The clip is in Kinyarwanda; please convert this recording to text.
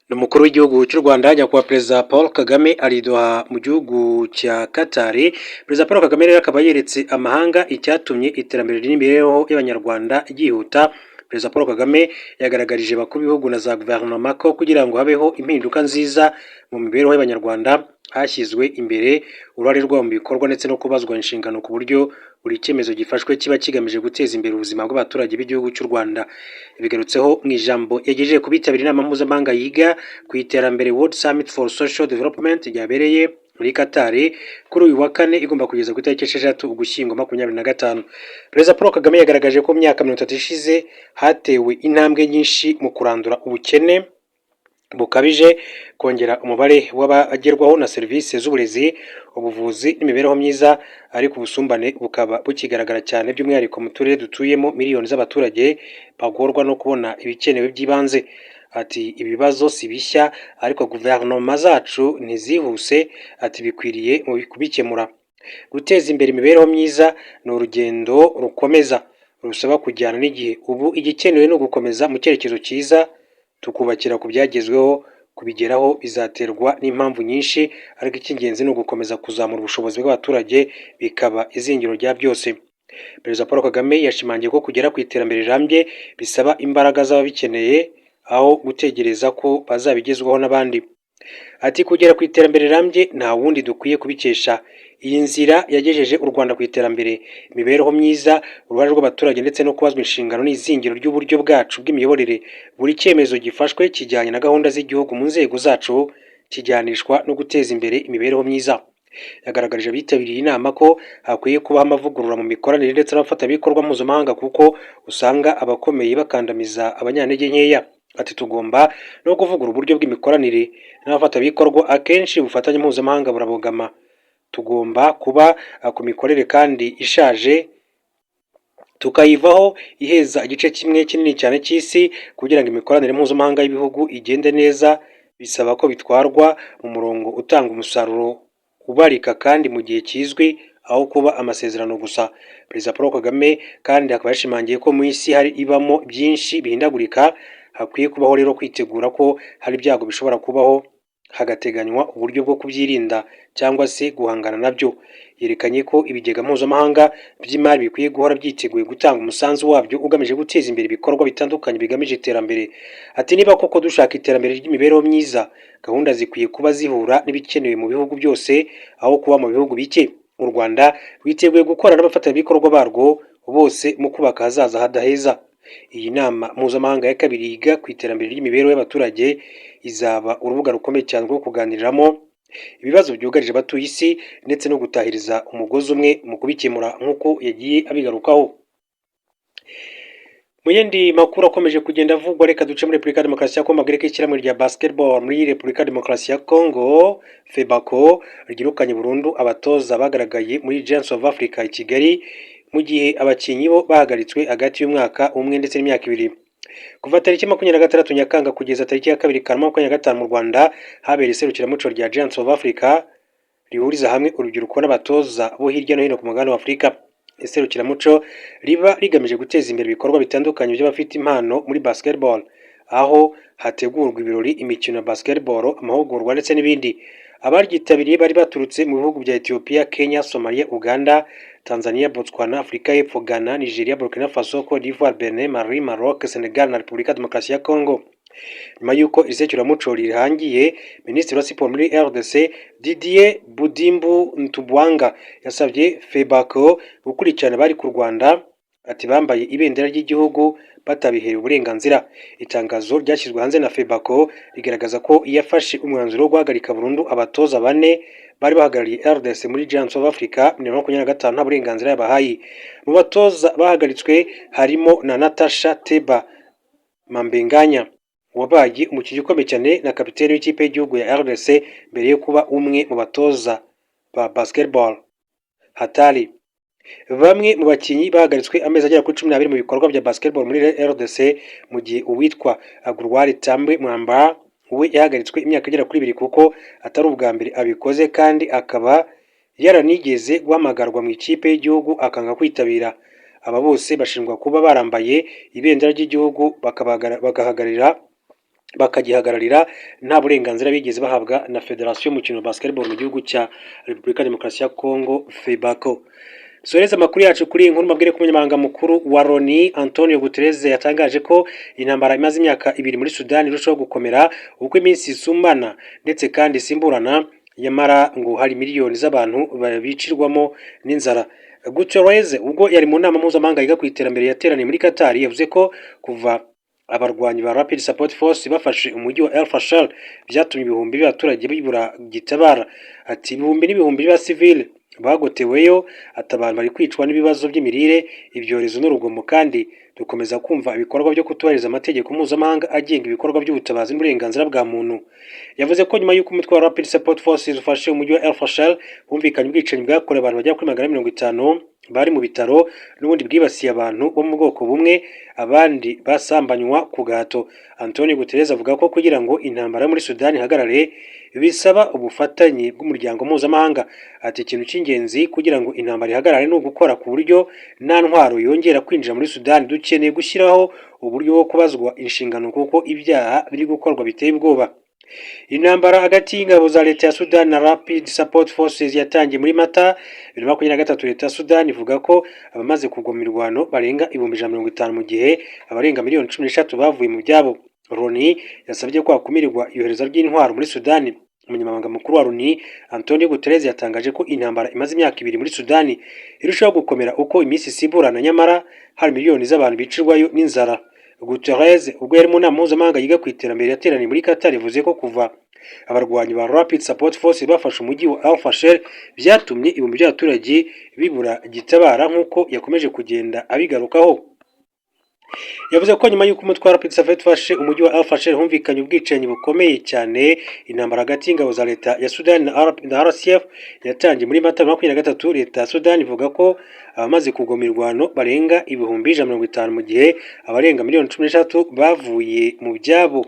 Ni umukuru w'igihugu cy'u Rwanda, Nyakubahwa Perezida Paul Kagame, ari i Doha mu gihugu cya Qatar. Perezida Paul Kagame rero akaba yeretse amahanga icyatumye iterambere ry'imibereho y'Abanyarwanda ryihuta. Perezida Paul Kagame yagaragarije abakuru b'ibihugu na za guverinoma ko kugira ngo habeho impinduka nziza mu mibereho y'Abanyarwanda, hashyizwe imbere uruhare rwabo mu bikorwa ndetse no kubazwa inshingano, ku buryo buri cyemezo gifashwe kiba kigamije guteza imbere ubuzima bw'abaturage b'igihugu cy'u Rwanda. Bigarutseho mu ijambo yagejeje ku bitabiriye inama mpuzamahanga yiga ku iterambere, World Summit for Social Development, ryabereye muri Qatar kuri uyu wa kane, igomba kugeza ku itariki 6 Ugushyingo 2025. Perezida Paul Kagame yagaragaje ko mu myaka 30 ishize hatewe intambwe nyinshi mu kurandura ubukene bukabije, kongera umubare w'abagerwaho na serivisi z'uburezi, ubuvuzi n'imibereho myiza, ariko ubusumbane bukaba bukigaragara cyane, by'umwihariko mu turere dutuyemo miliyoni z'abaturage bagorwa no kubona ibikenewe by'ibanze. Ati: "Ibibazo si bishya, ariko guverinoma zacu ntizihuse." Ati: "Bikwiriye mu kubikemura. Guteza imbere imibereho myiza ni urugendo rukomeza, rusaba kujyana n'igihe. Ubu igikenewe ni ugukomeza mu cyerekezo cyiza, tukubakira ku byagezweho. Kubigeraho bizaterwa n'impamvu nyinshi, ariko icy'ingenzi ni ugukomeza kuzamura ubushobozi bw'abaturage, bikaba izingiro rya byose." Perezida Paul Kagame yashimangiye ko kugera ku iterambere rirambye bisaba imbaraga z'ababikeneye, aho gutegereza ko bazabigezwaho n'abandi. Ati: "Kugera ku iterambere rirambye nta wundi dukwiye kubikesha. Iyi nzira yagejeje u Rwanda ku iterambere, imibereho myiza, uruhare rw'abaturage ndetse no kubazwa inshingano ni izingiro ry'uburyo bwacu bw'imiyoborere. Buri cyemezo gifashwe kijyanye na gahunda z'igihugu mu nzego zacu kijyanishwa no guteza imbere imibereho myiza." Yagaragarije abitabiriye inama ko hakwiye kubaho amavugurura mu mikoranire ndetse n'abafatanyabikorwa mpuzamahanga, kuko usanga abakomeye bakandamiza abanyantege nkeya. Ati: "Tugomba no kuvugurura uburyo bw'imikoranire n'abafatanyabikorwa. Akenshi ubufatanye mpuzamahanga burabogama. Tugomba kuba ku mikorere kandi ishaje, tukayivaho iheza igice kimwe kinini cyane cy'isi. Kugira ngo imikoranire mpuzamahanga y'ibihugu igende neza, bisaba ko bitwarwa mu murongo utanga umusaruro ubarika kandi mu gihe kizwi, aho kuba amasezerano gusa." Perezida Paul Kagame kandi akaba yashimangiye ko mu isi hari ibamo byinshi bihindagurika, hakwiye kubaho rero kwitegura ko hari ibyago bishobora kubaho, hagateganywa uburyo bwo kubyirinda cyangwa se guhangana nabyo. Yerekanye ko ibigega mpuzamahanga by'imari bikwiye guhora byiteguye gutanga umusanzu wabyo ugamije guteza imbere ibikorwa bitandukanye bigamije iterambere. Ati: "Niba koko dushaka iterambere ry'imibereho myiza, gahunda zikwiye kuba zihura n'ibikenewe mu bihugu byose, aho kuba mu bihugu bike. U Rwanda rwiteguye gukorana n'abafatanyabikorwa barwo bose mu kubaka ahazaza hadaheza." Iyi nama mpuzamahanga ya kabiri yiga ku iterambere ry'imibereho y'abaturage izaba urubuga rukomeye cyane rwo kuganiriramo ibibazo byugarije abatuye isi ndetse no gutahiriza umugozi umwe mu kubikemura, nk'uko yagiye abigarukaho. Mu yindi makuru akomeje kugenda avugwa, reka duce muri Repubulika ya Demokarasi ya Kongo, mbabwire ko ishyirahamwe rya basketball muri Repubulika ya Demokarasi ya Kongo, FEBAKO, ryirukanye burundu abatoza bagaragaye muri Giants of Africa i Kigali, mu gihe abakinnyi bo bahagaritswe hagati y'umwaka umwe ndetse n'imyaka 2. Kuva tariki 26 Nyakanga kugeza tariki ya 2 Kanama 25, mu Rwanda habereye iserukiramuco rya Giants of Africa, rihuriza hamwe urubyiruko n'abatoza bo hirya no hino ku mugabane wa Afurika. Iserukiramuco riba rigamije guteza imbere ibikorwa bitandukanye by'abafite impano muri basketball, aho hategurwa ibirori, imikino ya basketball, amahugurwa ndetse n'ibindi. Abaryitabiriye bari baturutse mu bihugu bya Ethiopia, Kenya, Somalia, Uganda, Tanzania, Botswana, Afurika y'Epfo, Ghana, Nigeria, Burkina Faso, Cote d'Ivoire, Benin, Mali, Maroc, Senegal na Repubulika ya Demokarasi ya Congo. Nyuma y'uko iri serukiramuco rirangiye, Minisitiri wa Siporo muri RDC, Didier Budimbu Ntubwanga, yasabye FEBAKO gukurikirana abari ku Rwanda, ati: "Bambaye ibendera ry'igihugu batabiherewe uburenganzira." Itangazo ryashyizwe hanze na FEBAKO rigaragaza ko yafashe umwanzuro wo guhagarika burundu abatoza bane bari bahagarariye RDC muri Giants of Africa 2025 nta burenganzira yabahaye. Mu batoza bahagaritswe harimo na Natasha Teba Mambenganya, wabaye umukinnyi ukomeye cyane na kapiteni w'ikipe y'igihugu ya RDC mbere yo kuba umwe mu batoza ba basketball hatari. Bamwe mu bakinnyi bahagaritswe amezi agera kuri 12 mu bikorwa bya basketball muri RDC, mu gihe uwitwa Agurwari Tambwe Mwamba we yahagaritswe imyaka igera kuri 2, kuko atari ubwa mbere abikoze kandi akaba yaranigeze guhamagarwa mu ikipe y'igihugu akanga kwitabira. Aba bose bashinjwa kuba barambaye ibendera ry'igihugu bagahagararira bakagihagararira nta burenganzira bigeze bahabwa na Federasiyo y'umukino wa basketball mu gihugu cya Repubulika Demokarasi ya Congo, FEBACO. Soreza amakuru yacu kuri iyi nkuru, mbabwire ko umunyamabanga mukuru wa Loni, Antonio Guterres, yatangaje ko intambara imaze imyaka 2 muri Sudani irushaho gukomera uko iminsi isumbana ndetse kandi isimburana, nyamara ngo hari miliyoni z'abantu bicirwamo n'inzara. Guterres, ubwo yari mu nama mpuzamahanga yiga ku iterambere yateraniye muri Qatar, yavuze ko kuva abarwanyi ba Rapid Support Force bafashe umujyi wa El Fasher byatumye ibihumbi by'abaturage bibura gitabara. Ati: "Ibihumbi n'ibihumbi by'abasivile bagoteweyo." Ati: "Abantu bari kwicwa n'ibibazo by'imirire, ibyorezo n'urugomo, kandi dukomeza kumva ibikorwa byo kutubahiriza amategeko mpuzamahanga agenga ibikorwa by'ubutabazi n'uburenganzira bwa muntu." Yavuze ko nyuma y'uko umutwe wa Rapid Support Forces ufashe umujyi wa El Fasher humvikanye ubwicanyi bwakorewe abantu bagera kuri 450 bari mu bitaro, n'ubundi bwibasiye abantu bo mu bwoko bumwe, abandi basambanywa ku gahato. Antonio Guterres avuga ko kugira ngo intambara yo muri Sudani ihagarare bisaba ubufatanye bw'umuryango mpuzamahanga. Ati: "Ikintu cy'ingenzi kugira ngo intambara ihagarare ni ugukora ku buryo nta ntwaro yongera kwinjira muri Sudani. Dukeneye gushyiraho uburyo bwo kubazwa inshingano kuko ibyaha biri gukorwa biteye ubwoba." Intambara hagati y'ingabo za leta ya Sudani na Rapid Support Forces yatangiye muri Mata 2023. Leta ya Sudani ivuga ko abamaze kugwa mu mirwano barenga 150,000, mu gihe abarenga miliyoni 13 bavuye mu byabo. Loni yasabye ko hakumirwa iyohereza ry'intwaro muri Sudani. Umunyamabanga mukuru wa Loni, Antonio Guterres, yatangaje ko intambara imaze imyaka 2 muri Sudani irushaho gukomera uko iminsi isimburana, nyamara hari miliyoni z'abantu bicirwayo n'inzara. Guterres, ubwo yari mu nama mpuzamahanga yiga ku iterambere yateraniye muri Qatar, yavuze ko kuva abarwanyi ba Rapid Support Force bafashe umujyi wa Al Fasher byatumye ibihumbi by'abaturage bibura gitabara, nk'uko yakomeje kugenda abigarukaho. Yavuze ko nyuma y'uko umutwe wa Rapid Support ufashe umujyi wa Al Fasher humvikanye ubwicanyi bukomeye cyane. Intambara hagati y'ingabo za leta ya Sudani na RSF yatangiye muri Mata 2023. Leta ya Sudani ivuga ko abamaze kugwa mu mirwano barenga 150,000, mu gihe abarenga miliyoni 13 bavuye mu byabo.